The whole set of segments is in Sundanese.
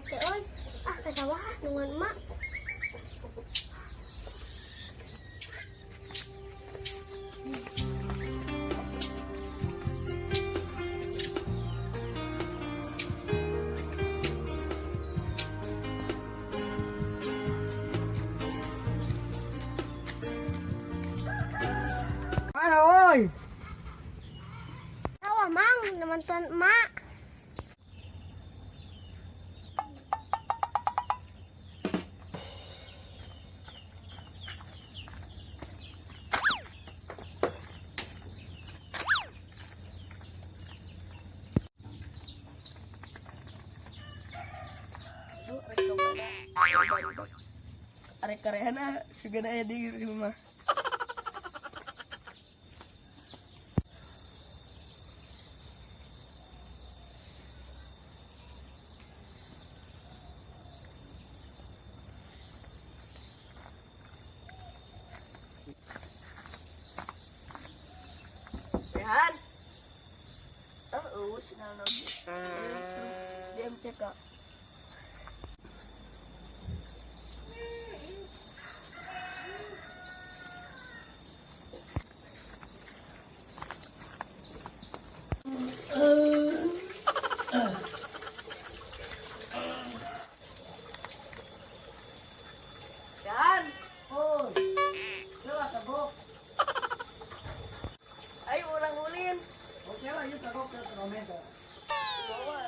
Budak teh euy. Ah, ka sawah ah nungguan emak. Mana oi? Sawah, Mang, nemantuan emak. Aduh, arek ka mana? Arek karehana sugan aya di rumah. Rehan. Oh, sinyal lagi. Di MCK. Rehan. Oi. Lah kagok. Ayo urang ulin. Oke lah, yuk kagok ke komentar. Bawa.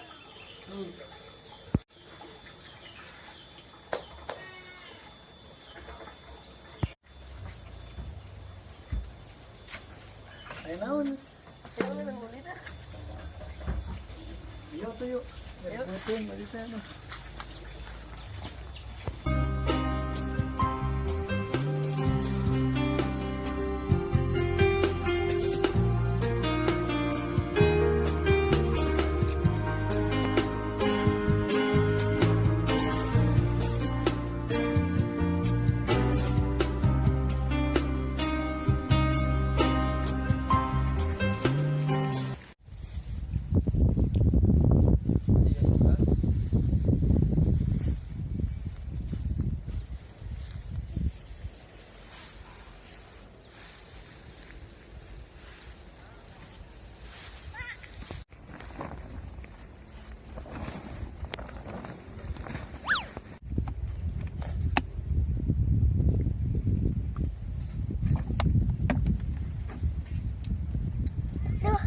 Ayo naon? Ayo urang ulin ah. Yuk tuh yuk. Yuk. Betul, mari teh nih. Duh,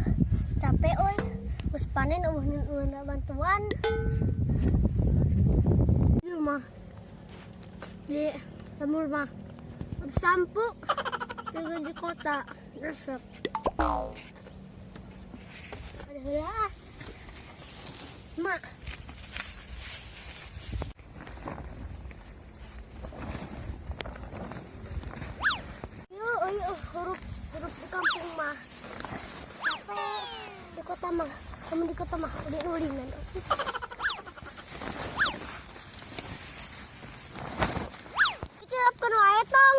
capek euy. Geus panen euweuh nu bantuan. Di rumah. Di lembur mah. Sampo. Juga di kota. Resep. Ada heula ah. Mak. Yuk, yuk, hirup, hirup di kampung mah. Capek di kota mah. Kamu di kota mah udah ulinan. Dikirapkeun wae tong.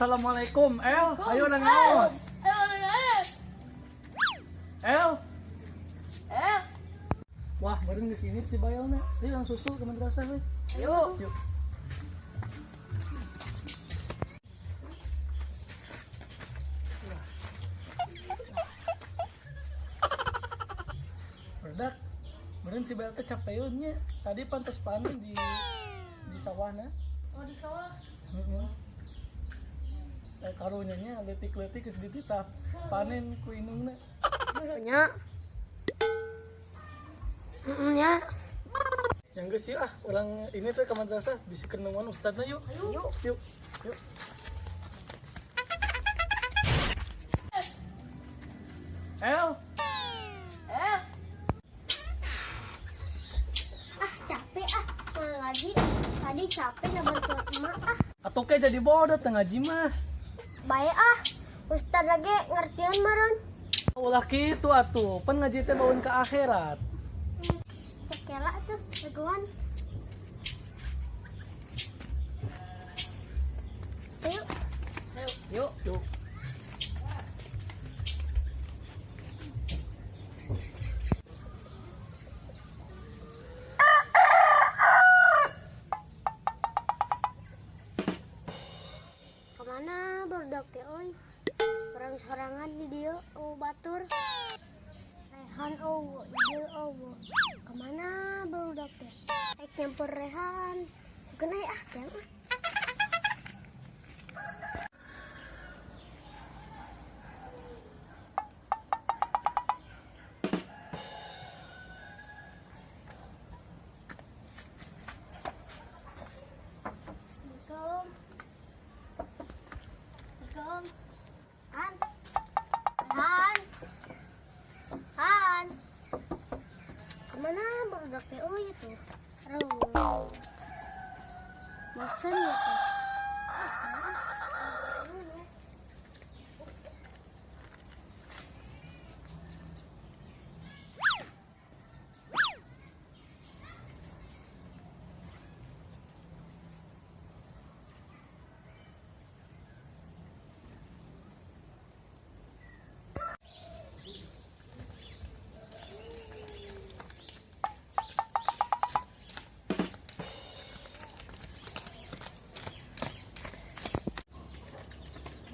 Assalamualaikum, El. Ayo nangaos. El. Eh, Wah, baru di sini si Bayelna. Ayo langsung susul ke madrasah, we. Yuk. Yuk. Berdak, beren si Bayel teh capeun nya. Tadi pantas panen di sawahna. Oh, di sawah. Heeh. Karunya nya leutik-leutik geus dititah. Panen ku indungna. Nya. Heeh nya. Yang geus sih ah, urang ini teh ke madrasah bisi kenungan ustadna yuk. Yuk. Yuk. Yuk. El. Eh, Ah, capek ah. Mana lagi? Tadi capek ngebantu emak ah. Atau kayak jadi bodoh tengah ngaji mah. Baik ah. Ustad lagi ngertian meureun. Ulah kitu atuh, pan ngaji teh baun ke akhirat. Cekela tuh jagoan. Ayo. Yuk, yuk. Kemana barudak teh euy? Urang sorangan di dieu eueuh batur. Rehan eueuh, di dieu eueuh. Kemana barudak teh? Rek nyamper Rehan. Sugan aya ah, jang ah. Assalamualaikum. Assalamualaikum. Han. Han. Han. Kemana barudak teh euy itu? Aduh. Bosen ya teh.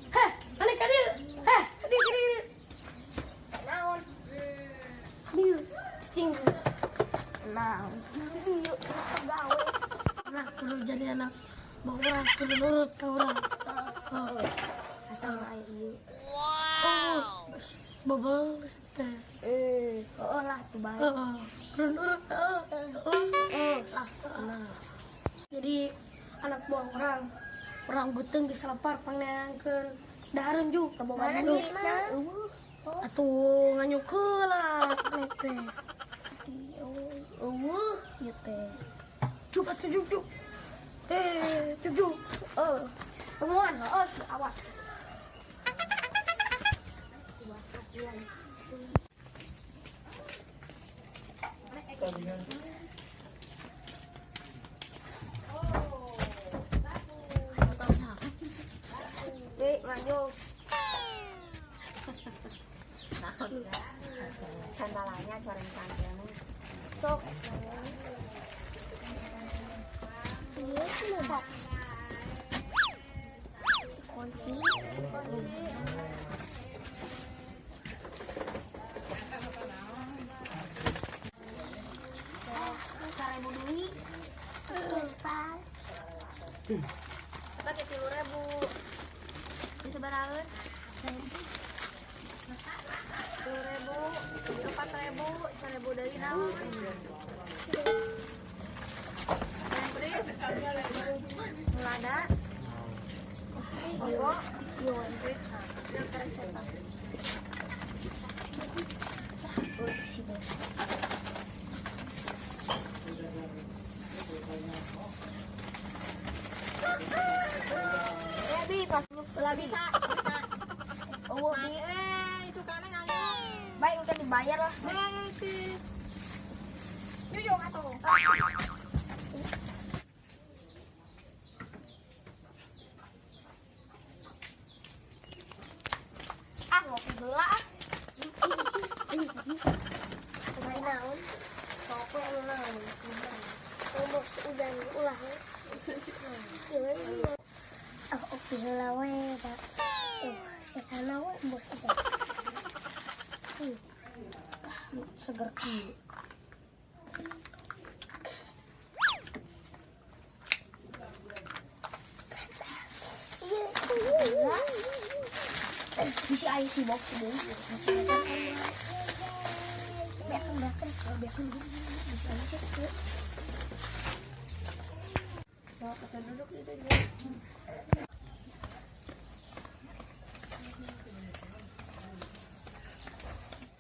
Heh, balik ka dieu. Heh, di di di. Naon? Dieu, cicing. Naon? Dieu, gawe. Nah, kudu jadi anak bawa kudu nurut ka urang. Oh, Asal aya ieu. oh, bobol teh. Oh lah tuh bae. Heeh. Kudu nurut, heeh. Heeh. Lah, nah. Jadi anak buah orang, orang beuteung geus lapar pangneangkeun dahareun juk Mana kaboga duitna? Eueuh. Atuh nganyuk heula teh. Eueuh, ieu teh. Juk atuh juk juk. Eh, juk juk. Oh. Temuan, oh, awas. Weh, maju. Cantalanya coreng cangkirnya. Sok. Iya, kenapa? Kunci. Seribu duit. Terus pas. Pakai 3.000. Bisa baraeun? 3.000, 4.000, 1.000 deui naon? Lada. Monggo. Ya bi pas lagi bisa. Oh, bi itu kana nganggo. Baik, udah dibayar lah. Yuyung atuh. Ah, ngopi heula ah. Kumaha naon? Sok we anu naon. Bos udan ulah. Ah, opi heula we, Pak. Sasana we bos udan. Seger kieu. Bisa aya si box deui. Beakeun beakeun, beakeun bisa aya sih. Mau kita duduk di sini.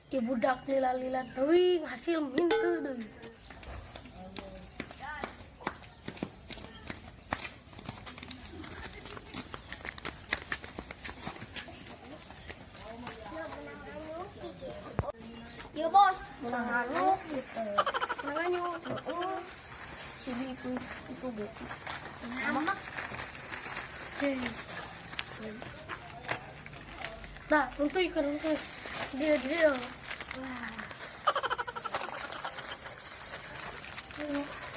Ieu budak lila-lila teuing hasil minteu deui. Iya bos, menang anu gitu. Menang anyu. Heeh. Si itu itu gitu. Ngambek. Nah, untuk ikan untuk dia dia.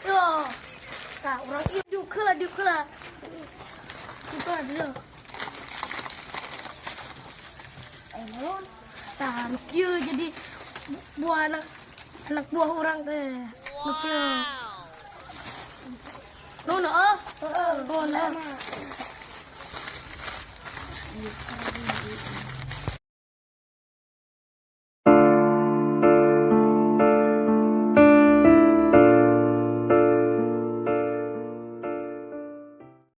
Yo. Nah, urang ieu diuk heula, diuk heula. Diuk heula dia. Eh, naon? Tah, nu kieu jadi buah anak anak buah urang teh. Nu kieu. Nu na ah. Heeh. Nu na. Iya.